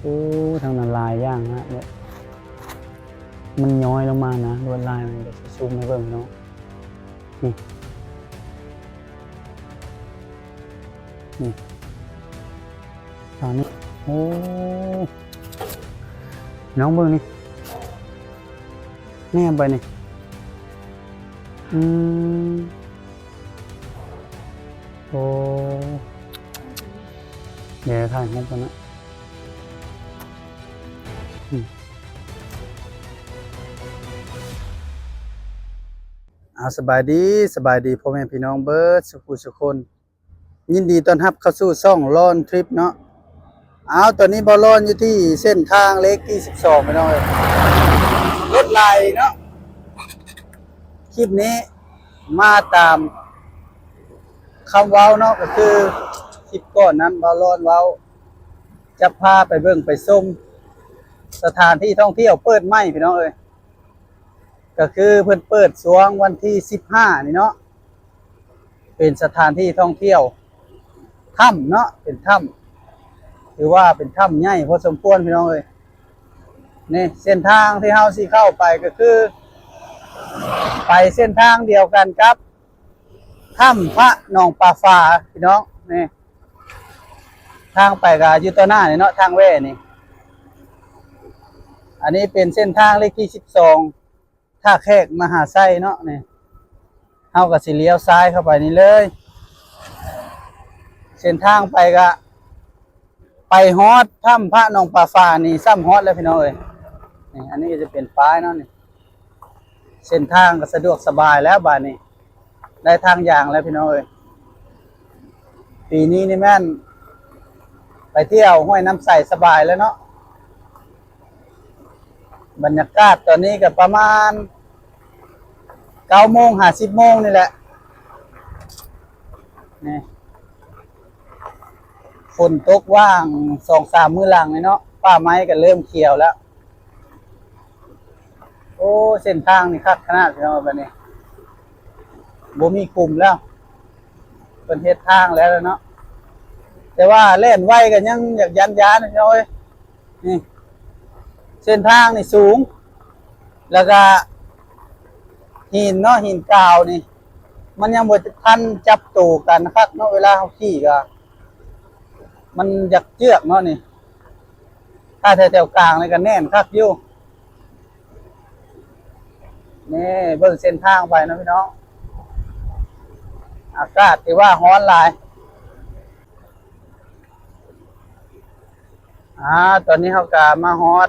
ໂອ້ ທາງນັ້ນຫຼາຍຢ່າງນະ ແບບມັນຍ້ອຍລົງມານະ ລວດລາຍມັນ. ດຽວຊິຊູມໃຫ້ເບິ່ງເນາະ ນີ້ ນີ້ ທາງນີ້. ໂອ້ ນ້ອງເບິ່ງນີ້ ແນມໄປນີ້ ອືມ ໂອ້ ດຽວຖ່າຍຮູບກ່ອນນະ ອືມ. ເອົາ ສະບາຍດີ ສະບາຍດີພໍ່ແມ່ພີ່ນ້ອງເບິດສຸຜູ້ສຸຄົນ. ຍິນດີຕ້ອນຮັບເຂົ້າສູ່ຊ່ອງລອນທຣິບເນາະ. ເອົາ ຕອນນີ້ບ່າວລອນຢູ່ທີ່ເສັ້ນທາງເລກທີສິບສອງ ພີ່ນ້ອງເອີຍ ລົດຫຼາຍເນາະ. ຄລິບນີ້ມາຕາມຄຳເວົ້າເນາະ ກໍຄືຄລິບກ່ອນນັ້ນບ່າວລອນເວົ້າ ຈະພາໄປເບິ່ງໄປຊົມສະຖານທີ່ທ່ອງທ່ຽວເປີດໃໝ່ ພີ່ນ້ອງເອີຍ. ກໍຄືເພິ່ນເປີດຊ່ວງວັນທີສິບຫ້ານີ້ເນາະ ເປັນສະຖານທີ່ທ່ອງທ່ຽວຖ້ຳເນາະ ເປັນຖ້ຳ ຖືວ່າເປັນຖ້ຳໃຫຍ່ພໍສົມຄວນ ພີ່ນ້ອງເອີຍ. ນີ້ເສັ້ນທາງທີ່ເຮົາຊິເຂົ້າໄປ ກໍຄືໄປເສັ້ນທາງດຽວກັນກັບຖ້ຳພະໜອງປາຝາ ພີ່ນ້ອງ. ນີ້ ທາງໄປກໍຢູ່ຕໍ່ໜ້ານີ້ເນາະ ທາງແວ່ນີ້. ອັນນີ້ເປັນເສັ້ນທາງເລກທີສິບສອງ ທ່າແຂກມະຫາໄຊເນາະ. ນີ້ ເຮົາກໍຊິລ້ຽວຊ້າຍເຂົ້າໄປນີ້ເລີຍ. ເສັ້ນທາງໄປກໍໄປຮອດຖ້ຳພະໜອງປາຝານີ້ ຊ້ຳຮອດແລ້ວ ພີ່ນ້ອງເອີຍ. ນີ້ ອັນນີ້ກໍຈະເປັນປ້າຍເນາະ ນີ້. ເສັ້ນທາງກໍສະດວກສະບາຍແລ້ວ ບາດນີ້ໄດ້ທາງຢາງແລ້ວ ພີ່ນ້ອງເອີຍ. ປີນີ້ນີ້ແມ່ນໄປທ່ຽວຫ້ວຍນ້ຳໃສສະບາຍແລ້ວເນາະ. ບັນຍາກາດຕອນນີ້ກໍປະມານເກົ້າໂມງຫາສິບໂມງນີ້ແຫຼະ. ນີ້ ຝົນຕົກຫວ່າງສອງສາມມື້ຫຼັງນີ້ເນາະ ປ່າໄມ້ກໍເລີ່ມຂຽວແລ້ວ. ໂອ້ ເສັ້ນທາງນີ້ຄັກຂະໜາດ ພີ່ນ້ອງ. ບັດນີ້ບໍ່ມີຂຸມແລ້ວ ເພິ່ນເຮັດທາງແລ້ວເນາະ. ແຕ່ວ່າແລ່ນໄວກໍຍັງຢາກຢ້ານໆ ພີ່ນ້ອງເອີຍ. ນີ້ ເສັ້ນທາງນີ້ສູງ ແລ້ວກໍຫີນເນາະ ຫີນກາວນີ້ ມັນຍັງບໍ່ທັນຈັບໂຕກັນຄັກເນາະ ເວລາເຮົາຂີ່ກໍມັນຢາກເຈືອກເນາະ. ນີ້ ຖ້າແຖວໆກາງນີ້ກໍແໜ້ນຄັກຢູ່. ນີ້ເບິ່ງເສັ້ນທາງໄປເນາະ ພີ່ນ້ອງ. ອາກາດຖືວ່າຮ້ອນຫຼາຍ. ອາ ຕອນນີ້ເຮົາກໍມາຮອດ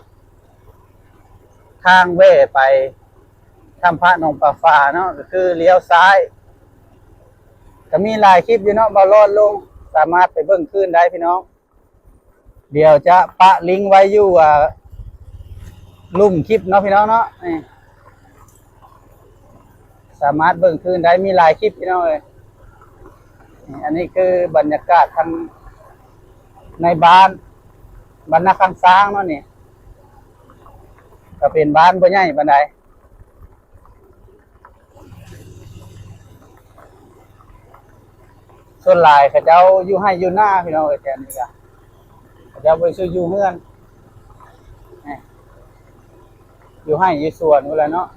ທາງແວ່ໄປຖ້ຳພະໜອງປາຝາເນາະ ກໍຄືລ້ຽວຊ້າຍ. ກໍມີຫຼາຍຄລິບຢູ່ເນາະ ບ່າວລອນລົງ ສາມາດໄປເບິ່ງຄືນໄດ້ ພີ່ນ້ອງ. ດຽວຈະປະລິງໄວ້ຢູ່ ອ່າ ລຸ່ມຄລິບເນາະ ພີ່ນ້ອງເນາະ. ນີ້ ສາມາດເບິ່ງຄືນໄດ້ ມີຫຼາຍຄລິບ ພີ່ນ້ອງເອີຍ. ນີ້ ອັນນີ້ຄືບັນຍາກາດທາງໃນບ້ານ ບ້ານນາຄຳຊ້າງເນາະ. ນີ້ ກໍເປັນບ້ານບໍ່ໃຫຍ່ປານໃດ. ສ່ວນຫຼາຍເຂົາເຈົ້າຢູ່ໄຮ່ຢູ່ນາ ພີ່ນ້ອງເອີຍ. ແຖວນີ້ກະເຂົາເຈົ້າບໍ່ໄດ້ຢູ່ເຮືອນ ຢູ່ໄຮ່ຢູ່ສວນພຸ້ນແຫຼະເນາະ.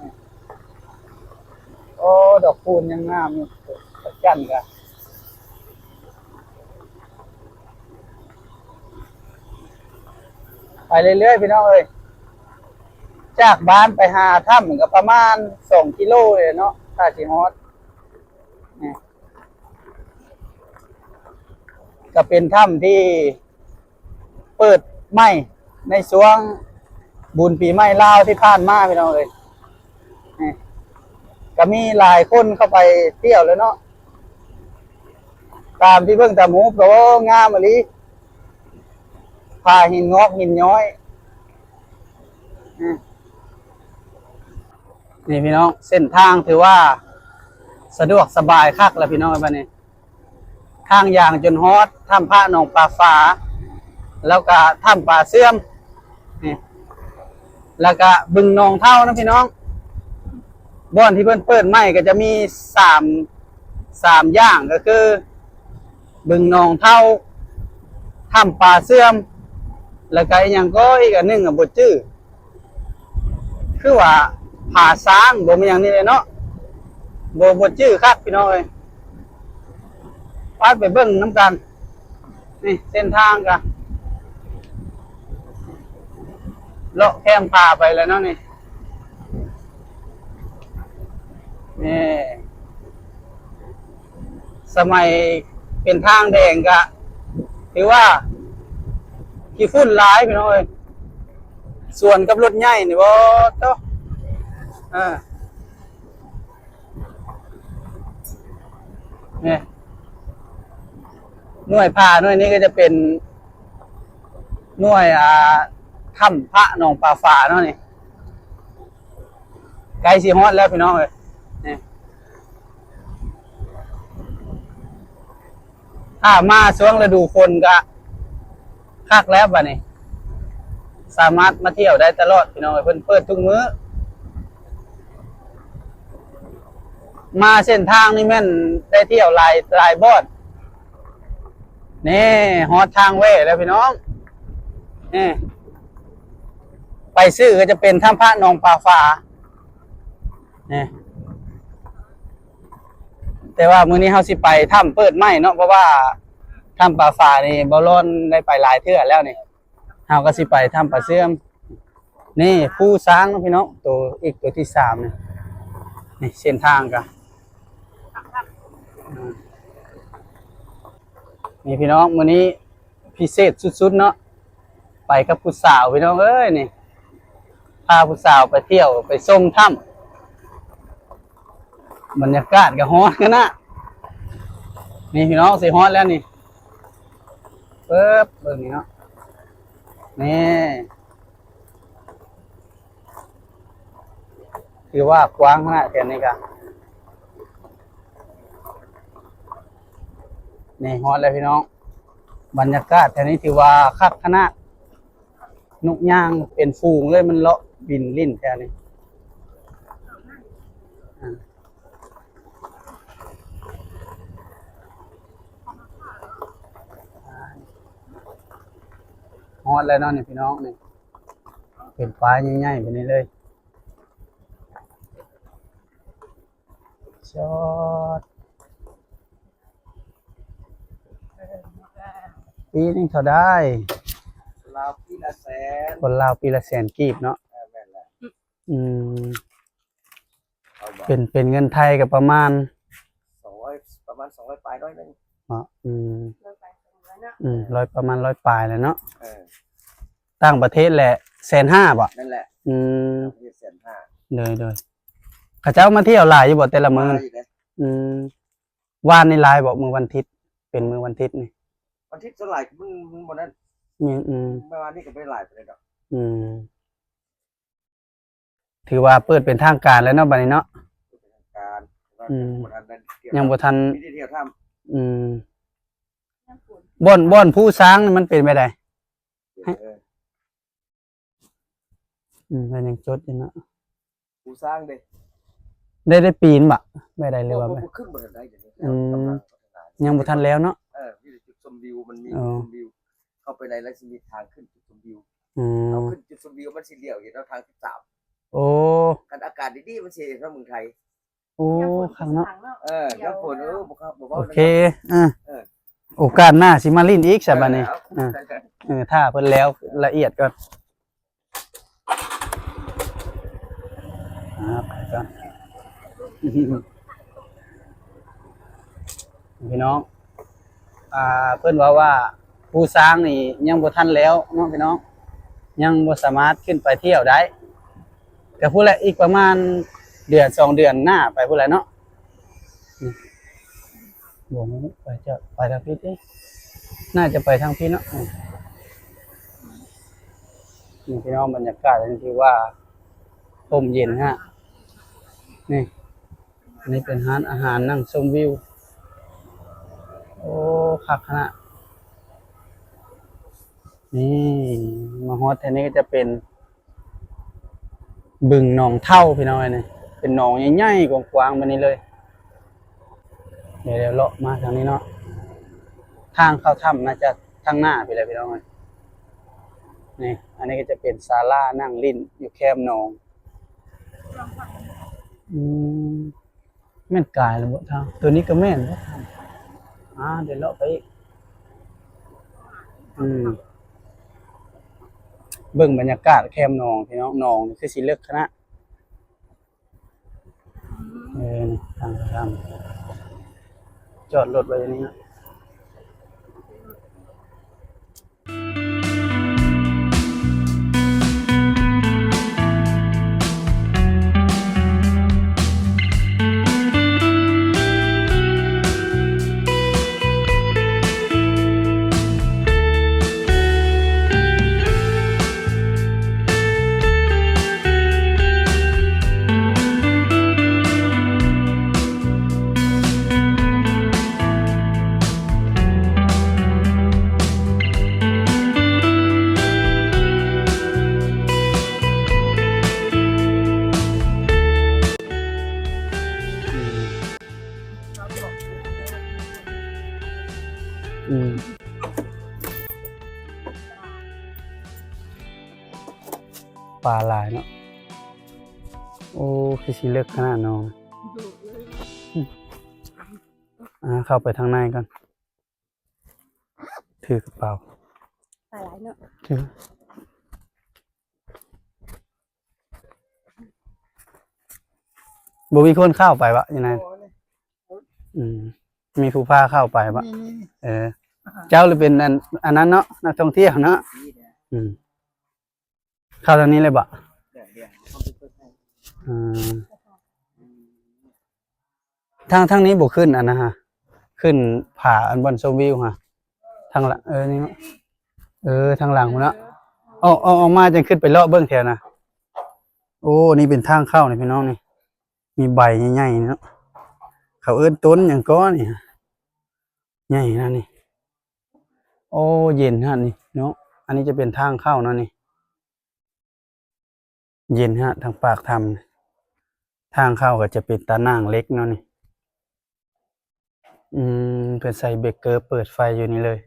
ໂອ້ ດອກຄູນຍັງງາມຢູ່ ດອກຈັນກະ ໄປເລື້ອຍໆ ພີ່ນ້ອງເອີຍ. ຈາກບ້ານໄປຫາຖ້ຳກໍປະມານສອງກິໂລເລີຍເນາະ ຖ້າຊິຮອດ. ນີ້ ກໍເປັນຖ້ຳທີ່ເປີດໃໝ່ໃນຊ່ວງບຸນປີໃໝ່ລາວທີ່ຜ່ານມາ ພີ່ນ້ອງເອີຍ. ນີ້ ກໍມີຫຼາຍຄົນເຂົ້າໄປທ່ຽວແລ້ວເນາະ. ຕາມທີ່ເບິ່ງຕາມຮູບກໍ ໂອ້ ງາມອີ່ຫຼີ ຜາຫີນງອກຫີນຍ້ອຍ. ນີ້ ນີ້ພີ່ນ້ອງ ເສັ້ນທາງຖືວ່າສະດວກສະບາຍຄັກແລ້ວ ພີ່ນ້ອງ. ບັດນີ້ທາງຢາງຈົນຮອດຖ້ຳພະໜອງປາຝາ ແລ້ວກະຖ້ຳປາເຊື່ອມ ນີ້ ແລ້ວກະບຶງໜອງເທົານະ ພີ່ນ້ອງ. ບ່ອນທີ່ເພິ່ນເປີດໃໝ່ກໍຈະມີສາມ ສາມຢ່າງ ກໍຄືບຶງໜອງເທົາ, ຖ້ຳປາເຊື່ອມ ແລ້ວກໍອີ່ຫຍັງກໍອີກອັນໜຶ່ງກໍບໍ່ຈື່ ຄືວ່າຜາຊ້າງ ບໍ່ແມ່ນຫຍັງນີ້ແຫຼະເນາະ ບໍ່ ບໍ່ຈື່ຄັກພີ່ນ້ອງເອີຍ. ໄປ ໄປເບິ່ງນຳກັນ. ນີ້ເສັ້ນທາງກະເລາະແຄມປ່າໄປແລ້ວເນາະນີ້. ນີ້ ສະໄໝເປັນທາງແດງກະຖືວ່າຂີ້ຝຸ່ນຫຼາຍພີ່ນ້ອງເອີຍ. ສວນກັບລົດໃຫຍ່ນີ້ບໍ່ ໂທ້ ເອີ ນີ້ ໜ່ວຍຜາໜ່ວຍນີ້ກໍຈະເປັນໜ່ວຍ ອ່າ ຖ້ຳພະໜອງປາຝາເນາະນີ້. ໃກ້ຊິຮອດແລ້ວພີ່ນ້ອງເອີຍ ນີ້ ຖ້າມາຊ່ວງລະດູຝົນກະຄັກແລ້ວບັດນີ້ ສາມາດມາທ່ຽວໄດ້ຕະຫຼອດພີ່ນ້ອງເອີຍ ເພິ່ນເປີດທຸກມື້. ມາເສັ້ນທາງນີ້ແມ່ນໄດ້ທ່ຽວຫຼາຍ ຫຼາຍບ່ອນ. ນີ້ຮອດທາງແວ່ແລ້ວພີ່ນ້ອງ ນີ້ ໄປຊື່ກໍຈະເປັນຖ້ຳພະໜອງປາຝາ ນີ້ ແຕ່ວ່າມື້ນີ້ເຮົາຊິໄປຖ້ຳເປີດໃໝ່ເນາະ ເພາະວ່າຖ້ຳປາຝານີ້ບໍ່ລ້ອນໄດ້ໄປຫຼາຍເທື່ອແລ້ວນີ້ ເຮົາກໍຊິໄປຖ້ຳປາເຊື່ອມ. ນີ້ພູຊ້າງເນາະພີ່ນ້ອງ ໂຕ ອີກໂຕທີສາມນີ້ ນີ້ເສັ້ນທາງກະ ນີ້ພີ່ນ້ອງ ມື້ນີ້ພິເສດສຸດໆເນາະ ໄປກັບຜູ້ສາວພີ່ນ້ອງເອີຍ ນີ້ ພາຜູ້ສາວໄປທ່ຽວໄປຊົມຖ້ຳ ບັນຍາກາດກໍຮ້ອນຂະໜາດ ນີ້ພີ່ນ້ອງ ຊິຮອດແລ້ວນີ້ ເປີບ ເບິ່ງນີ້ເນາະ ນີ້ ຖືວ່າກວ້າງຂະໜາດແຖວນີ້ກະ ນີ້ຮອດແລ້ວພີ່ນ້ອງ ບັນຍາກາດແຖວນີ້ຖືວ່າຄັກຂະໜາດ ນົກຍ່າງເປັນຝູງເລີຍ ມັນເລາະບິນຫຼິ້ນແຖວນີ້ ອາ ຮອດແລ້ວເນາະນີ້ພີ່ນ້ອງ ນີ້ ເປັນປ່າໃຫຍ່ໆແບບນີ້ເລີຍ ຈອດ ປີໜຶ່ງເທົ່າໃດ? ລາວປີລະແສນ ຄົນລາວປີລະແສນກີບເນາະ ເອີ ແມ່ນແຫຼະ ອືມ ເອົາບໍ່ ເປັນ ເປັນເງິນໄທກໍປະມານ ສອງຮ້ອຍ ປະມານສອງຮ້ອຍປາຍໜ້ອຍໜຶ່ງເນາະ ອືມ ອືມ ຮ້ອຍປະມານຮ້ອຍປາຍແຫຼະເນາະ ເອີ ຕ່າງປະເທດແຫຼະແສນຫ້າບໍ່? ນັ້ນແຫຼະ ອືມ ຕ່າງປະເທດແສນຫ້າ ໂດຍໆ ເຂົາເຈົ້າມາທ່ຽວຫຼາຍຢູ່ບໍ່ແຕ່ລະມື້? ຫຼາຍຢູ່ເດ້ ອືມ ວານນີ້ຫຼາຍບໍ່? ມື້ວັນທິດ ເປັນມື້ວັນທິດນີ້ ວັນທິດສ່ວນຫຼາຍມັນ ມັນບໍ່ນັ້ນ ອືມ ອືມ ເມື່ອວານນີ້ກໍບໍ່ໄດ້ຫຼາຍປານໃດດອກ ອືມ ຖືວ່າເປີດເປັນທາງການແລ້ວເນາະ ບັດນີ້ເນາະ ເປີດເປັນທາງການ ອືມ ຍັງບໍ່ທັນໄດ້ທ່ຽວ ຍັງບໍ່ທັນ ມີແຕ່ທ່ຽວຖ້ຳ ອືມ ບ່ອນ ບ່ອນພູຊ້າງນີ້ມັນເປັນແບບໃດ? ເອີ ອືມ ເພິ່ນຍັງຈົດຢູ່ເນາະ ຜູ້ສ້າງເດ້ ໄດ້ ໄດ້ປີນບໍ່? ໄດ້ ໄດ້ ຫຼືວ່າ ບໍ່ ບໍ່ຂຶ້ນບໍ່ທັນໄດ້ດຽວນີ້ ອືມ ກຳລັງພັດທະນາ ຍັງບໍ່ທັນແລ້ວເນາະ ເອີ ມີແຕ່ຈຸດຊົມວິວ ມັນມີ ອໍ ຈຸດຊົມວິວ ເຂົ້າໄປໃນລະຊິມີທາງຂຶ້ນຈຸດຊົມວິວ ອືມ ເຮົາຂຶ້ນຈຸດຊົມວິວມັນຊິລ້ຽວເຫັນເອົາທາງສິບສາມ ໂອ້ ຄັນອາກາດດີໆມັນຊິເຫັນເທົ່າເມືອງໄທ ໂອ້ ຄັກເນາະ ເອີ ຍາມຝົນ ເອີ ບໍ່ຄັກ ບໍ່ເວົ້າ ໂອເຄ ເອີ ເອີ ໂອກາດໜ້າຊິມາຫຼິ້ນອີກຊະບັດນີ້ ເອີ ເອີ ຖ້າເພິ່ນແລ້ວລະອຽດກ່ອນ ອ່າ ໄປກ່ອນ ພີ່ນ້ອງ ອ່າ ເພິ່ນເວົ້າວ່າ ພູຊ້າງນີ້ຍັງບໍ່ທັນແລ້ວເນາະພີ່ນ້ອງ ຍັງບໍ່ສາມາດຂຶ້ນໄປທ່ຽວໄດ້ ກະພຸ້ນແຫຼະ ອີກປະມານເດືອນສອງເດືອນໜ້າໄປພຸ້ນແຫຼະເນາະ ອືມ ບໍ່ຮູ້ ໄປຈະໄປທາງພີ້ຕິ ໜ້າຈະໄປທາງພີ້ເນາະ ອືມ ນີ້ພີ່ນ້ອງ ບັນຍາກາດທີ່ວ່າຮົ່ມເຢັນຮະ ນີ້ ອັນນີ້ເປັນຮ້ານອາຫານນັ່ງຊົມວິວ ໂອ້ ຄັກຂະໜາດ ນີ້ ມາຮອດແຖວນີ້ກໍຈະເປັນ ບຶງໜອງເທົ້າ ພີ່ນ້ອງເອີຍ ນີ້ ເປັນໜອງໃຫຍ່ໆ ກວ້າງໆ ແບບນີ້ເລີຍ ດຽວ ດຽວເລາະມາທາງນີ້ເນາະ ທາງເຂົ້າຖ້ຳໜ້າຈະທາງໜ້າພີ້ແຫຼະ ພີ່ນ້ອງເອີຍ ນີ້ ອັນນີ້ກໍຈະເປັນສາລານັ່ງຫຼິ້ນຢູ່ແຄມໜອງ. ອືມ ແມ່ນກາຍແລ້ວບໍ່ທາງ? ຕົວນີ້ກໍແມ່ນບໍ່ທາງ? ອ່າ ດຽວເລາະໄປອີກ. ອືມ ເບິ່ງບັນຍາກາດແຄມໜອງ ພີ່ນ້ອງ, ໜອງນີ້ຄືຊິເລິກຂະໜາດ. ເອີ ນີ້ທາງຂ້າມ ຈອດລົດໄວ້ຢູ່ນີ້ເນາະ. ອືມ ປາຫຼາຍເນາະ. ໂອ້ ຄືຊິເລິກຂະໜາດເນາະ. ອ່າ ເຂົ້າໄປທາງໃນກ່ອນ. ຖືກະເປົາ ປາຫຼາຍເນາະ. ຖື ບໍ່ມີຄົນເຂົ້າໄປວະ ຢູ່ໃນ? ອືມ ມີຜູ້ພາເຂົ້າໄປວະ? ມີ ມີ ມີ. ເອີ ເຈົ້າຫຼືເປັນອັນ ອັນນັ້ນເນາະ ນັກທ່ອງທ່ຽວເນາະ. ອືມ ເຂົ້າທາງນີ້ເລີຍບໍ່? ອືມ ທາງ ທາງນີ້ບໍ່ຂຶ້ນອັນນະຮະ ຂຶ້ນຜາອັນບ່ອນຊົມວິວຮະ ທາງ ເອີ ນີ້ເນາະ. ເອີ ທາງຫຼັງພຸ້ນເນາະ. ອອກ ອອກ ອອກມາຈັ່ງຂຶ້ນໄປເລາະເບິ່ງແຖວນະ. ໂອ້ ນີ້ເປັນທາງເຂົ້ານີ້ພີ່ນ້ອງນີ້ ມີໃບໃຫຍ່ໆເນາະ. ເຂົາເອີ້ນຕົ້ນຫຍັງກໍນີ້ ໃຫຍ່ນະນີ້. ໂອ້ ເຢັນຮະນີ້ເນາະ. ອັນນີ້ຈະເປັນທາງເຂົ້າເນາະນີ້. ເຢັນຮະ ທາງປາກຖ້ຳ. ທາງເຂົ້າກໍຈະເປັນຕາໜ່າງເຫຼັກເນາະນີ້. ອືມ ເພິ່ນໃສ່ເບເກີເປີດໄຟຢູ່ນີ້ເລີຍ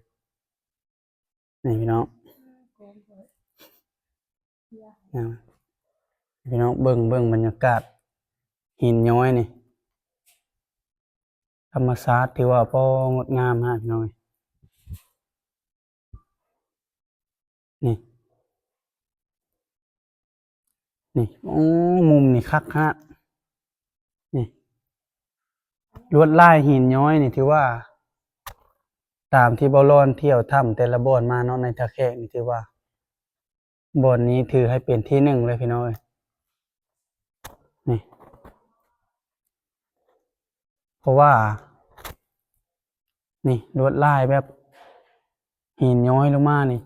ນີ້ພີ່ນ້ອງ. ພີ່ນ້ອງເບິ່ງ ເບິ່ງບັນຍາກາດຫີນຍ້ອຍນີ້. ທຳມະຊາດຖືວ່າພໍງົດງາມຮະ ພີ່ນ້ອງເອີຍ. ນີ້ ນີ້ ໂອ້ ມຸມນີ້ຄັກຮະ ນີ້ ລວດລາຍຫີນຍ້ອຍນີ້ ຖືວ່າຕາມທີ່ເບົາລອນທ່ຽວຖ້ຳແຕ່ລະບ່ອນມາເນາະ ໃນທ່າແຂກນີ້ ຖືວ່າ ບ່ອນນີ້ຖືໃຫ້ເປັນທີໜຶ່ງເລີຍພີ່ນ້ອງເອີຍ ນີ້ ເພາະວ່າ ນີ້ ລວດລາຍແບບຫີນຍ້ອຍລົງມານີ້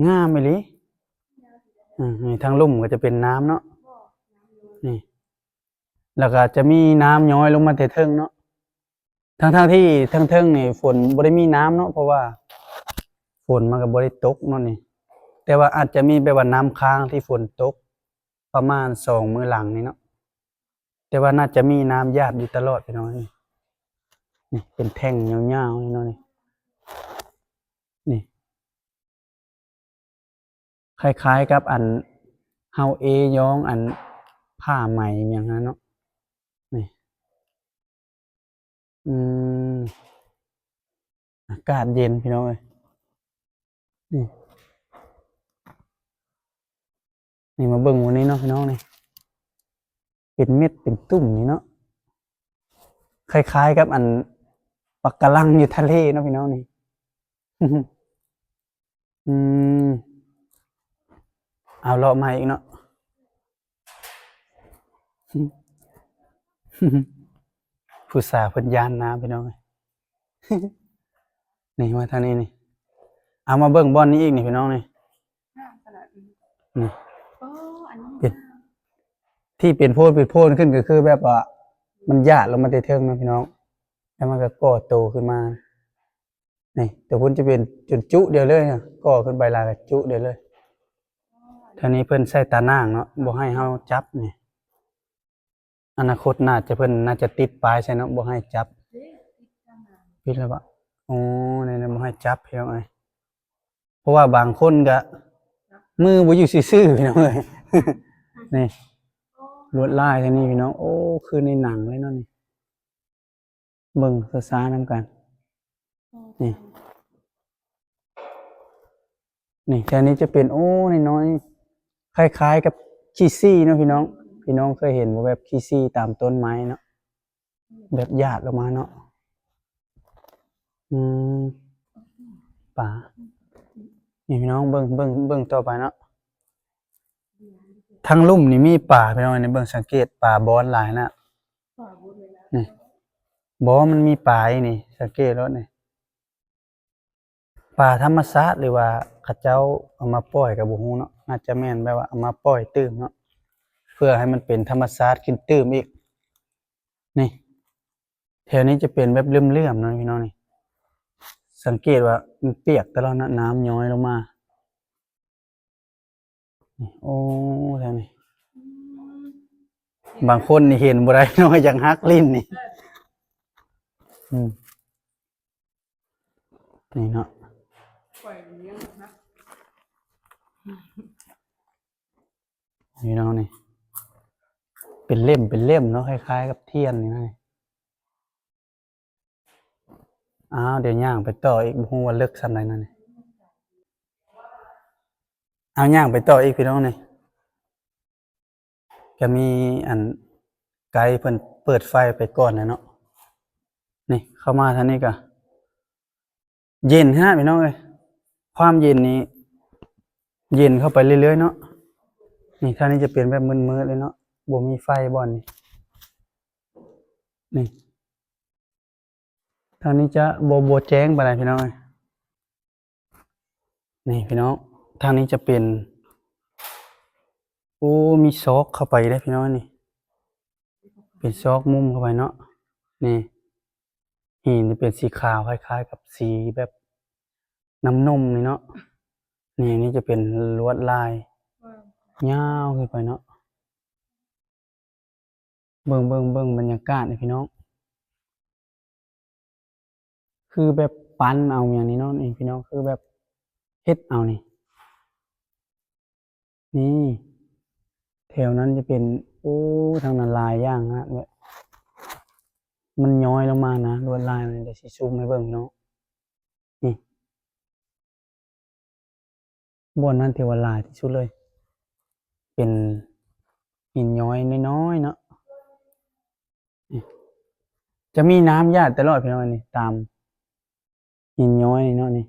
ງາມອີ່ຫຼີ. ອືມ ນີ້ ທາງລຸ່ມກໍຈະເປັນນ້ຳເນາະ ນີ້ ແລ້ວກໍຈະມີນ້ຳຍ້ອຍລົງມາແຕ່ເທິງເນາະ. ທັງໆທີ່ເທິງໆນີ້ຝົນບໍ່ໄດ້ມີນ້ຳເນາະ ເພາະວ່າຝົນມັນກໍບໍ່ໄດ້ຕົກເນາະນີ້ ແຕ່ວ່າອາດຈະມີແບບວ່ານ້ຳຄ້າງທີ່ຝົນຕົກປະມານສອງມື້ຫຼັງນີ້ເນາະ ແຕ່ວ່າໜ້າຈະມີນ້ຳຢາດຢູ່ຕະຫຼອດພີ່ນ້ອງ. ນີ້ເປັນແທ່ງຍາວໆນີ້ເນາະ ນີ້ ນີ້. ຄ້າຍໆກັບອັນເຮົາເອຍ້ອງອັນຜ້າໄໝຫຍັງຫັ້ນເນາະ ນີ້ ອືມ ອາກາດເຢັນພີ່ນ້ອງເອີຍ ນີ້ ນີ້ ມາເບິ່ງໝູ່ນີ້ເນາະພີ່ນ້ອງ ນີ້ ເປັນເມັດເປັນຕຸ່ມນີ້ເນາະ ຄ້າຍໆກັບອັນປະກາລັງຢູ່ທະເລເນາະພີ່ນ້ອງນີ້. ອືມ ເອົາເລາະມາອີກເນາະ ຜູ້ສາວເພິ່ນຢ້ານນ້ຳພີ່ນ້ອງເອີຍ. ນີ້ມາທາງນີ້ນີ້ ເອົາມາເບິ່ງບ່ອນນີ້ອີກນີ້ພີ່ນ້ອງນີ້ ນີ້ ເປັນ ທີ່ເປັນໂພນເປັນໂພນຂຶ້ນ ກໍຄືແບບວ່າມັນຢາດລົງມາແຕ່ເທິງເນາະພີ່ນ້ອງ ແລ້ວມັນກໍກໍ່ໂຕຂຶ້ນມາ ນີ້ ແຕ່ພຸ້ນຈະເປັນຈຸດຈຸດຽວເລີຍ ກໍ່ຂຶ້ນໄປຫຼາຍກໍຈຸດຽວເລີຍ. ທາງນີ້ເພິ່ນໃສ່ຕາໜ່າງເນາະ ບໍ່ໃຫ້ເຮົາຈັບນີ້ ອະນາຄົດໜ້າຈະ ເພິ່ນໜ້າຈະຕິດປ້າຍໃສ່ເນາະ ບໍ່ໃຫ້ຈັບ. ປິດແລ້ວບໍ່? ໂອ້ ນີ້ນະ ບໍ່ໃຫ້ຈັບພີ່ນ້ອງເອີຍ ເພາະວ່າບາງຄົນກະ ມືບໍ່ຢູ່ຊື່ໆ ພີ່ນ້ອງເອີຍ. ນີ້ ລວດລາຍທາງນີ້ພີ່ນ້ອງ ໂອ້ ຄືໃນໜັງເລີຍເນາະນີ້. ເບິ່ງຊ້າໆນຳກັນ ນີ້ ນີ້ ແຖວນີ້ຈະເປັນ ໂອ້ ນ້ອຍໆ ຄ້າຍໆກັບຂີ້ຊີ້ເນາະພີ່ນ້ອງ. ພີ່ນ້ອງເຄີຍເຫັນບໍ່ ແບບຂີ້ຊີ້ຕາມຕົ້ນໄມ້ເນາະ ແບບຢາດລົງມາເນາະ. ອືມ ປາ ນີ້ພີ່ນ້ອງ ເບິ່ງ ເບິ່ງ ເບິ່ງຕໍ່ໄປເນາະ. ທັງລຸ່ມນີ້ມີປາພີ່ນ້ອງ ນີ້ເບິ່ງ ສັງເກດປາບອນຫຼາຍນະ ນີ້ ບໍ່ ມັນມີປາອີ່ນີ້ ສັງເກດໂລດນີ້. ປາທຳມະຊາດ ຫຼືວ່າເຂົາເຈົ້າເອົາມາປ່ອຍກໍບໍ່ຮູ້ເນາະ ໜ້າຈະແມ່ນແບບວ່າເອົາມາປ່ອຍຕື່ມເນາະ ເພື່ອໃຫ້ມັນເປັນທຳມະຊາດຂຶ້ນຕື່ມອີກ. ນີ້ ແຖວນີ້ຈະເປັນແບບເຫຼື້ອມໆເນາະພີ່ນ້ອງນີ້ ສັງເກດວ່າມັນປຽກຕະຫຼອດເນາະ ນ້ຳຍ້ອຍລົງມາ. ໂອ້ ແຖວນີ້ ບາງຄົນນີ້ເຫັນບໍ່ໄດ້ເນາະ ຢາກຫັກຫຼິ້ນນີ້ ອືມ ນີ້ເນາະ ນີ້ເນາະ ນີ້ ເປັນເຫຼັ້ມ ເປັນເຫຼັ້ມເນາະ ຄ້າຍໆກັບທຽນນີ້ນະ. ອ້າວ ດຽວຍ່າງໄປຕໍ່ອີກ ບໍ່ຮູ້ວ່າເລິກສ່ຳໃດນັ້ນ. ອ້າວ ຍ່າງໄປຕໍ່ອີກພີ່ນ້ອງນີ້ ກະມີອັນໄກເພິ່ນເປີດໄຟໄປກ່ອນແລ້ວເນາະ. ນີ້ ເຂົ້າມາທາງນີ້ກະເຢັນຂະໜາດພີ່ນ້ອງເອີຍ ຄວາມເຢັນນີ້ເຢັນເຂົ້າໄປເລື້ອຍໆເນາະ. ນີ້ ທາງນີ້ຈະເປັນແບບມືດໆເລີຍເນາະ ບໍ່ມີໄຟບ່ອນນີ້ ນີ້ ທາງນີ້ຈະບໍ່ ບໍ່ແຈ້ງປານໃດພີ່ນ້ອງເອີຍ. ນີ້ພີ່ນ້ອງ ທາງນີ້ຈະເປັນ ໂອ້ ມີຊອກເຂົ້າໄປເດ້ພີ່ນ້ອງນີ້ ເປັນຊອກມຸມເຂົ້າໄປເນາະ. ນີ້ ຫີນນີ້ເປັນສີຂາວ ຄ້າຍໆກັບສີແບບນ້ຳນົມນີ້ເນາະ. ນີ້ ນີ້ຈະເປັນລວດລາຍຍາວຂຶ້ນໄປເນາະ. ເບິ່ງ ເບິ່ງ ເບິ່ງບັນຍາກາດນີ້ພີ່ນ້ອງ ຄືແບບປັ້ນເອົາຫຍັງນີ້ເນາະ ນີ້ພີ່ນ້ອງ ຄືແບບເຮັດເອົານີ້ ນີ້ ແຖວນັ້ນຈະເປັນ ໂອ້ ທາງນັ້ນຫຼາຍຢ່າງນະ ແບບມັນຍ້ອຍລົງມານະ ລວດລາຍມັນ ດຽວຊິຊູມໃຫ້ເບິ່ງພີ່ນ້ອງ ນີ້. ບ່ອນນັ້ນຖືວ່າຫຼາຍທີ່ສຸດເລີຍ ເປັນຫີນຍ້ອຍນ້ອຍໆເນາະ. ນີ້ ຈະມີນ້ຳຢາດຕະຫຼອດພີ່ນ້ອງ ນີ້ ຕາມຫີນຍ້ອຍນີ້ເນາະ ນີ້.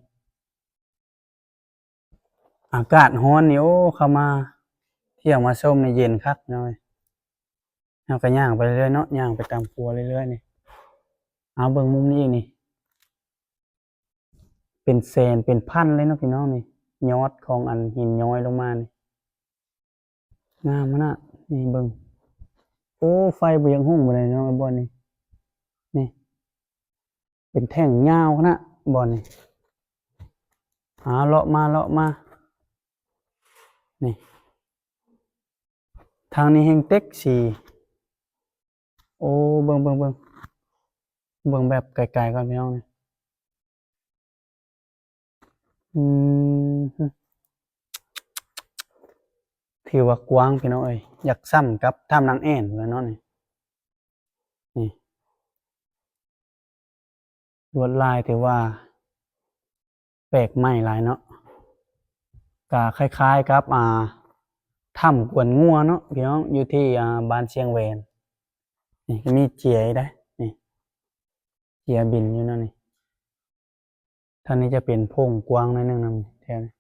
ອາກາດຮ້ອນນີ້ ໂອ້ ເຂົ້າມາທ່ຽວມາຊົມນີ້ເຢັນຄັກເນາະ. ເຮົາກໍຍ່າງໄປເລື້ອຍເນາະ ຍ່າງໄປຕາມຂົວເລື້ອຍໆນີ້. ເອົາ ເບິ່ງມຸມນີ້ອີກນີ້ ເປັນແສນເປັນພັນເລີຍເນາະພີ່ນ້ອງນີ້ ຍອດຂອງອັນຫີນຍ້ອຍລົງມານີ້ ງາມຂະໜາດນີ້. ເບິ່ງ ໂອ້ ໄຟບໍ່ຢາກຮຸ່ງປານໃດເນາະ ບ່ອນນີ້ ນີ້ ເປັນແທ່ງຍາວຂະໜາດບ່ອນນີ້. ອາ ເລາະມາ ເລາະມາ ນີ້ ທາງນີ້ແຮ່ງເຕັກສີ. ໂອ້ ເບິ່ງ ເບິ່ງ ເບິ່ງ ເບິ່ງແບບໄກໆກ່ອນພີ່ນ້ອງນີ້. ອືມ ຖືວ່າກວ້າງພີ່ນ້ອງເອີຍ ຢາກສ່ຳກັບຖ້ຳນາງແອ່ນພຸ້ນແຫຼະເນາະນີ້. ນີ້ ລວດລາຍຖືວ່າແປກໃໝ່ຫຼາຍເນາະ ກະຄ້າຍໆກັບ ອ່າ ຖ້ຳກວນງົວເນາະພີ່ນ້ອງ ຢູ່ທີ່ ອ່າ ບ້ານຊຽງແຫວນ. ນີ້ ກະມີເຈຍໄດ້ ນີ້ ເຈຍບິນຢູ່ເນາະນີ້. ທາງນີ້ຈະເປັນໂພງກວ້າງໜ້ອຍໜຶ່ງນຳ ແຖວນີ້